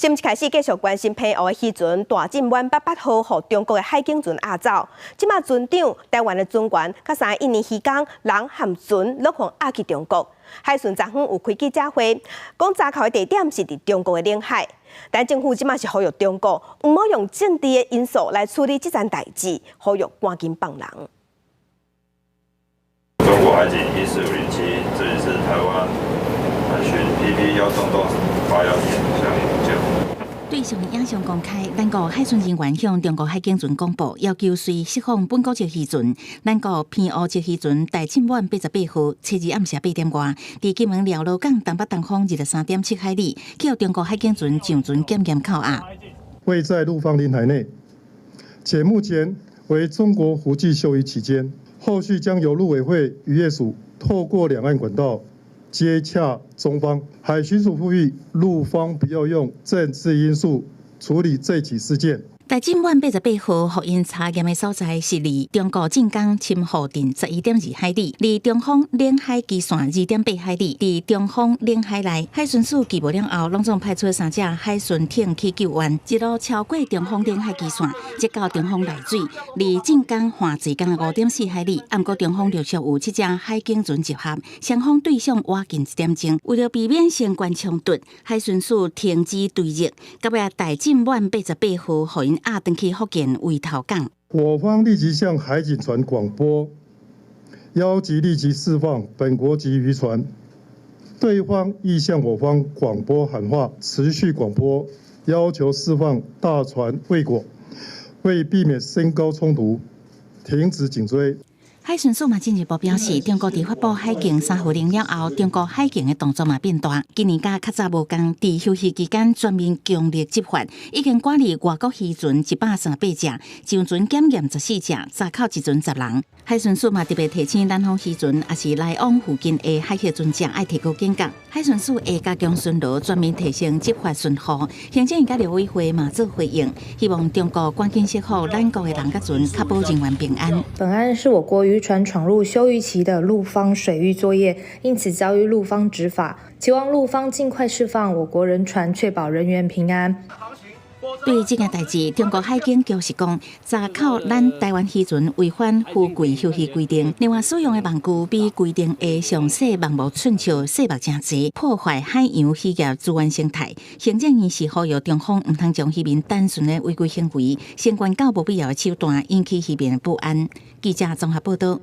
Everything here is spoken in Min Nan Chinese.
新聞開始繼續關心澎湖的漁船大進滿88號，予中國的海警船押走。這馬船長、台灣的船員，佮三个印尼漁工，人和船攏予押去中國。海巡昨昏有開記者會，講查扣的地點是佇中國的領海。但政府這馬是呼籲中國，毋好用政治的因素來處理這件代誌，呼籲趕緊放人。中國海警14-507，這裡是台灣海巡 PP 1洞洞81點，向你呼救。對上影像公開，咱國海巡人員向中國海警船廣播，要求隨釋放本國籍漁船。咱國澎湖籍漁船大進滿88號，初二暗時8點外，佇金門寮羅港東北東方23.7海里，予中國海警船上船檢驗扣押。位在陸方領海內，且目前為中國伏季休漁期間，後續將由陸委會漁業署透過兩岸管道接洽中方。海巡署呼籲陸方不要用政治因素處理這起事件。大進滿88號，予𪜶查驗的所在是離中國晉江深滬鎮11.2海里，離中方領海基線2.8海里。佇中方領海內，海巡署緝無了後，攏總派出三隻海巡艇去救援，一路超過中方領海基線，直到中方內水，離晉江旱濟港5.4海里。毋過中方陸續有七隻海警船集合，雙方對上倚近一點鐘。為了避免相關衝突，海巡署停止追擊，到尾大進滿88號，予𪜶押轉去福建圍頭港。我方立即向海警船廣播，要求立即釋放本國籍漁船。對方亦向我方廣播喊話，持續廣播要求釋放大船未果。為避免升高衝突，停止緊追。海巡署嘛進一步表示，中國佇發布海警三號令了後，中國海警的動作嘛變大。今年佮較早無仝，佇休漁期間全面強力執法，已經趕離外國漁船138隻，上船檢驗14隻，查扣一船10人。海巡署嘛特別提醒南方漁船，抑是來往附近的海峽船隻愛提高警覺。海巡署會加強巡邏，全面提升執法巡護。行政院佮陸委會嘛做回應，希望中國趕緊釋放咱國的人佮船，確保人員平安。本案是我國漁船闖入休漁期的陸方水域作業，因此遭遇陸方執法，期望陸方盡快釋放我國人船，確保人員平安。對這件代誌，中國海警局是講，查扣咱台灣漁船違反伏季休漁規定，另外使用的網具比規定的上細網目寸尺細目誠濟，破壞海洋漁業資源生態。行政院是呼籲中方毋通將漁民單純的違規行為，升懸到無必要的手段，引起漁民的不安。記者綜合報道。